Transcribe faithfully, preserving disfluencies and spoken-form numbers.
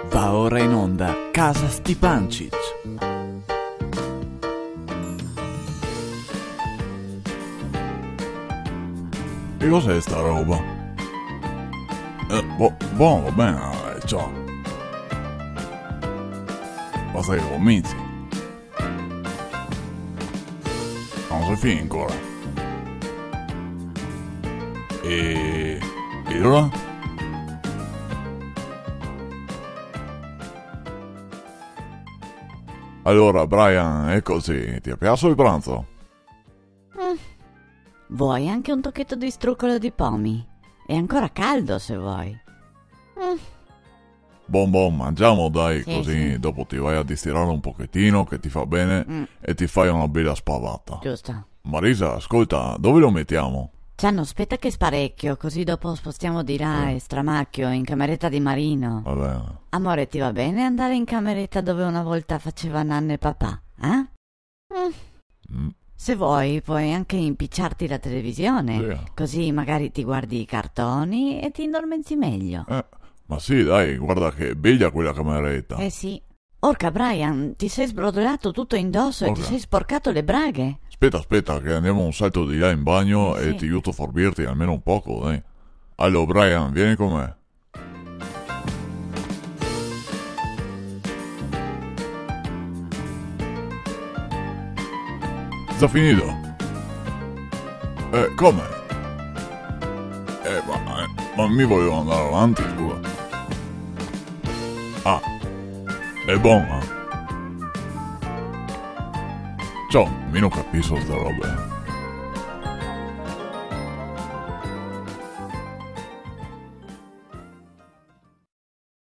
Va ora in onda Casa Stipancich. E cos'è sta roba? Eh, bo-, bon, va ben, eh, ciò. Basta che cominci. No xe finì ancora. E, e alora? Alora, Brian, eccoci, ti è piaciuto il pranzo? Mm. Vuoi anche un tocchetto di strucolo di pomi? È ancora caldo, se vuoi. Mm. Bon, bon, mangiamo, dai, sì, così sì. Dopo ti vai a distirare un pochettino, che ti fa bene, mm, e ti fai una bella spavata. Giusto. Marisa, ascolta, dove lo mettiamo? Ciano, aspetta che sparecchio, così dopo spostiamo di là, eh, e stramacchio, in cameretta di Marino. Va bene. Amore, ti va bene andare in cameretta dove una volta faceva nanna e papà, eh? Mm. Mm. Se vuoi, puoi anche impicciarti la televisione, sì, eh, così magari ti guardi i cartoni e ti indormenzi meglio. Eh, ma sì, dai, guarda che bella quella cameretta. Eh sì. Orca, Brian, ti sei sbrodolato tutto indosso e ti, orca, sei sporcato le braghe. Aspetta, aspetta, che andiamo un salto di là in bagno, sì, e ti aiuto a forbirti almeno un poco, dai. Allora, Brian, vieni con me. Già finito? Eh, come? Eh, ma, eh, ma mi volevo andare avanti, scusa. Ah, è buona. Ciò, mi no capiso sta roba.